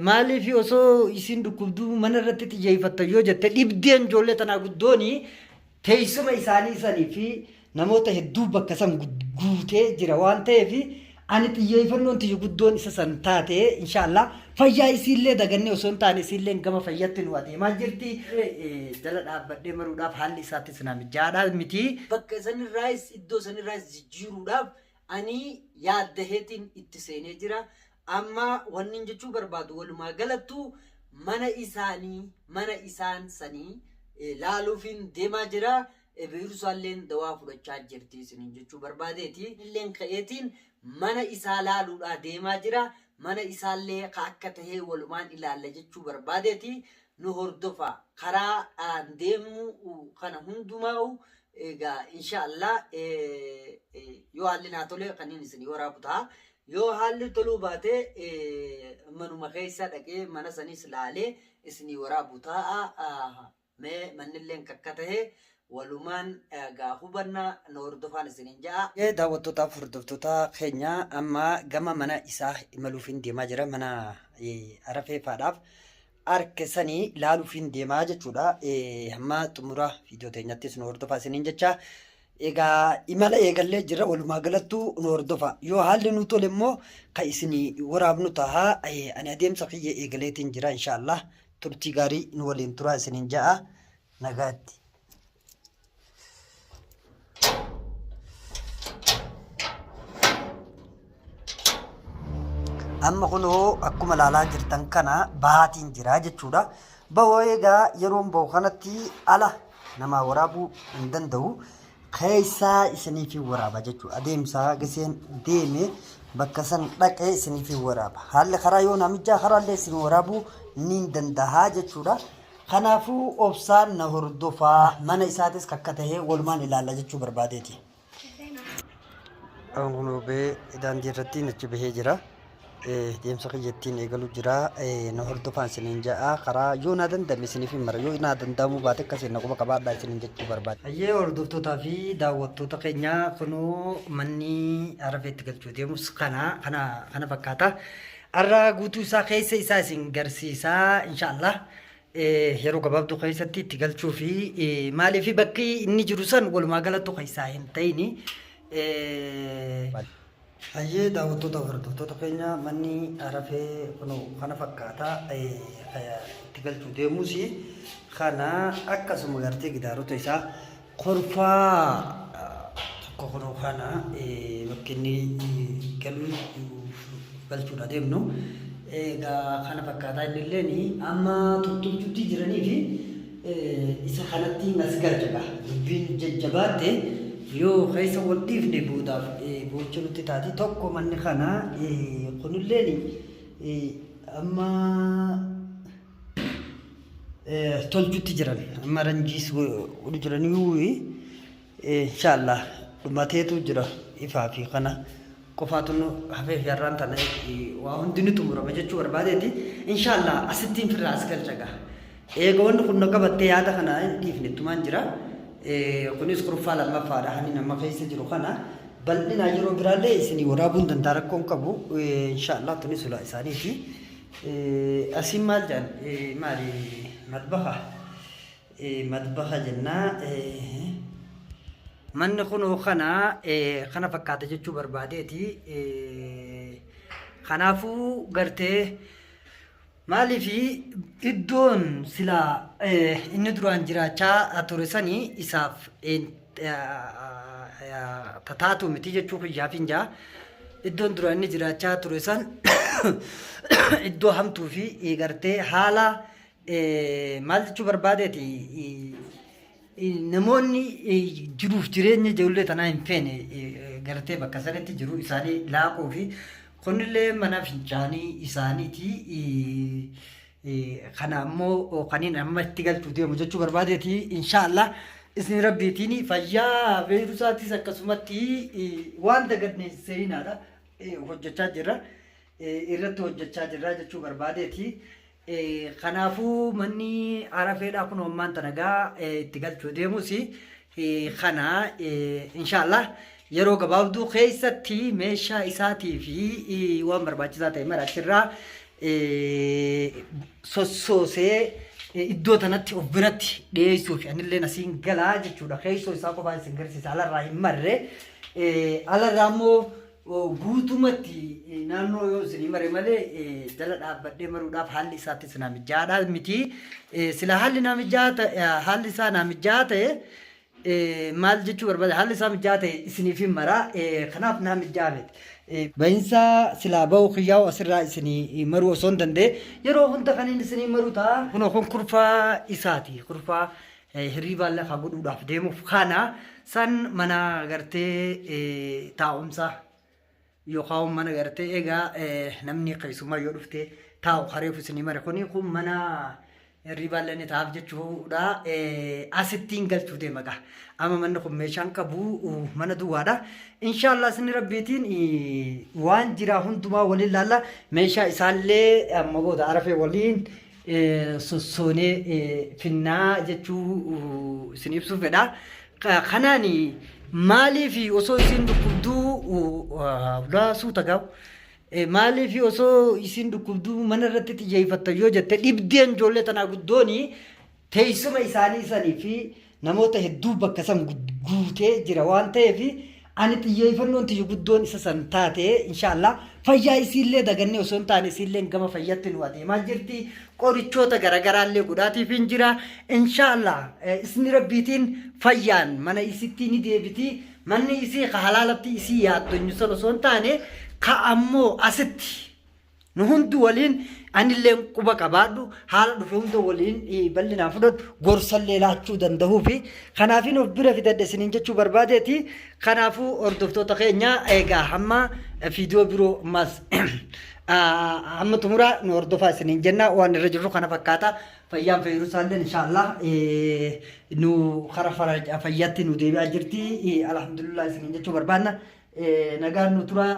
Maaliif osoo isiin dhukkubduu mana irratti xiyyeeffattan yoo jette dhibdeen ijoollee tanaa guddooni teessuma isaanii sanii fi namoota hedduu bakka san guutee jira waan ta'eef ani xiyyeeffannoon tiyya guddoon isa san taate inshaallah fayyaa isiillee dagannee osoo hin taane isiilleen gama fayyatti nu adeemaa jirti. Jala dhaabbadhee maruudhaaf haalli isaattis naa mijaa'aadhaa miti. Bakka sanirraayis iddoo sanirraayis jijjiiruudhaaf ani yaaddaheetiin itti seenee jira. Amma wannin jechuu barbaadu walumaa galattu mana isaanii mana isaan sanii laaluufiin deemaa jira. Beerusaalleen dawaa fudhachaa jirti isiniin jechuu barbaadeeti. Illeen ka'eetiin mana isaa laaluudhaa deemaa jira. Mana isaallee ka akka tahee walumaan ilaalla jechuu barbaadeeti. Nu hordofa. Karaa deemu kana hundumaa'u egaa inshaallah yoo haalli naa tole kaniin isinii waraabu ta'a. Yoo haalli toluu baate manuma keessa dhaqee mana sanis laalee isinii waraabu ta'a. Mee mannilleen kakka tahe walumaan gaa hubanna nu hordofaan isiniin ja'a. Daawwattootaaf hordoftoota keenya amma gama mana isaa imaluufin deemaa jira. Mana Arafee faadhaaf arke sanii laaluufin deemaa jechuudha. Hamma xumura viidiyoo teenyattis nu hordofaa isiniin jecha. Egaa imala eegallee jirra walumaa galattuu nu hordofa. Yoo haalli nu tole immoo kan isinii waraabnu taha. Ani adeemsa kiyya eegaleetiin jira inshaallah. Turtii gaarii nu waliin turaa isiniin ja'a. Nagaatti. Amma kunoo akkuma ilaalaa jirtan kana bahaatiin jira jechuudha. Bahoo egaa yeroon bahu kanatti ala namaa waraabuu hin danda'u. Keessaa isiniif waraaba jechuudha. Adeemsa giseen deeme bakka san dhaqee isiniif waraaba. Haalli karaa yoo namichaa karaallee isin waraabuu ni danda'a jechuudha. Kanaafuu obsaan na hordofaa mana isaatis kakka tahee walumaan ilaalla jechuu barbaadeeti. Kun ba'ee daandii irratti achi bahee jira. Deemsa kiyya ittiin eegalu jira. Na hordofaan isiniin ja'a. Karaa yoo naa danda'ame isiniif hin mara. Yoo naa danda'amuu baate akkasiin na quba qabaadhaa isiniin jechuu barbaade. Hayyee hordoftootaa fi daawwattoota keenya kunoo manni Arafeetti galchuu deemus kana kana kana fakkaata. Har'a guutuu isaa keessa isaa isin garsiisaa inshaallah. Yeroo gabaabduu keessatti itti galchuu fi maaliif bakki inni jiru san walumaa galattu keessaa hin ta'ini. Hayyee daawwattoota fi hordoftoota keenya manni Arafee kunoo kana fakkaata itti galchuu deemus kana akkasuma gartee gidaarota isaa Kolfaa tokko kunoo kana bakki inni galuu galchuudha deemnu. Egaa kana fakkaataa inni illeen amma tottolchuutti jiranii fi isa kanatti as galchadha. Dubbiin jajjabaatte yoo keessa wal dhiifne boodaaf boocha nutti taati. Tokko manni kana kunilleen amma tolchutti jiran amma ranjiis godhu jiranii inshaallah dhumateetu jira ifaa fi kana qofaatu nu hafee fi har'aan tana waa hundi ni xumurama jechuu barbaadeeti inshaallah asittiin firraa as galcha gaa eega wanni kun na qabattee yaada kana hin dhiifne ittumaan jira kunis kurfaa lammaffaadha hani nama keessa jiru kana bal'inaa yeroo biraallee isinii waraabuun danda'a rakkoon qabu inshaallah tunis ulaa isaaniiti. Asiin maal jedhan maali madbaha madbaha jennaa manni kunoo kana kana fakkaata jechuu barbaadeeti kanaafuu gartee maaliif iddoon silaa inni duraan jiraachaa ture sanii isaaf tataatu miti jechuu kiyyaaf hin jaa. Iddoon duraan inni jiraachaa ture san iddoo hamtuu fi gartee haala maal jechuu barbaadeeti namoonni jiruuf jireenya ijoollee tanaa hin feene gartee bakka sanitti jiruu isaanii laaquu fi kunillee mana fincaanii isaaniiti. Kana ammoo kaniin amma itti galchuu deemu jechuu barbaadeeti inshaallah isin rabbiitiin fayyaa beeruusaatis akkasumatti waan daganne seenaadha hojjechaa jirra irratti hojjechaa jirra jechuu barbaadeeti. Kanaafuu manni arafeedhaa kun ammaan tana gaa itti galchuu deemus kana inshaallah yeroo gabaabduu keessatti meeshaa isaatii fi waan barbaachisaa ta'e mara achirraa sossoosee iddoo tanatti of biratti dhiyeessuuf anillee asiin galaa jechuudha. Keessoo isaa qofaa isin garsiisa, alarraa hin marre. Alarraa immoo guutumatti naannoo yoo isinii mare malee jala dhaabbadhee maruudhaaf haalli isaattis naa mijaa'aadha miti. Sila haalli naa mijaa'aa ta'e, haalli isaa naa mijaa'aa ta'e, maal jechuu barbaade, haalli isaa mijaa'aa ta'e isiniif hin mara. Kanaaf naa mijaa'aa miti. Bahinsa silaa bahu kiyyaa'u asirraa isinii maruu osoo hin danda'e yeroo hunda kan inni isinii maru ta'a. Kunoo kun kurfaa isaati. Kurfaa hirriibaan lafa godhuudhaaf deemuuf kana san mana gartee taa'umsa yookaan mana gartee egaa namni keessumaa yoo dhufte taa'u kareef isinii mare, kuni kun mana hirriibaan illee ni ta'aaf jechuudha. Asittiin galchuu deema gaa. Amma manni kun meeshaan qabu mana duwwaadha. Inshaallah isin rabbiitiin waan jira hundumaa waliin laalla. Meeshaa isaallee amma booda arafee waliin sossoonee finnaa jechuu isin ibsuu fedha. Kanaan maaliif osoo isin dhukkubduu ulaa suuta gahu, maaliif osoo isin dhukkubduu mana irratti xiyyeeffattan yoo jette, dhibdeen ijoollee tanaa guddooni teessuma isaanii sanii fi namoota hedduu bakka san guutee jira waan ta'eef ani xiyyeeffannoon tiyyu guddoon isa san taate. Inshaallah fayyaa isiillee dagannee osoo hin taane isiillee gama fayyatti nu adeemaa jirti, qorichoota garaagaraallee godhaatiif hin jira. Inshaallah isni rabbiitiin fayyaan mana isitti ni deebiti. Manni isii ka halaalatti isii yaaddonyu san osoo hin taane ka ammoo asitti nu hundi waliin anillee quba qabaadhu, haala dhufe hunda waliin bal'inaan fudhadhu, gorsallee laachuu danda'uu fi kanaafin of bira fidadhe isiniin jechuu barbaadeeti. Kanaafuu hordoftoota keenya, egaa hamma viidiyoo biroo ammas hamma xumuraa nu hordofaa isiniin jenna. Waan irra jirru kana fakkaata. Fayyaan Feyrusaalleen inshaallah nu kara fayyaatti nu deebi'aa jirti. Alhamdulillah isiniin jechuu barbaanna. Nagaan nu tura.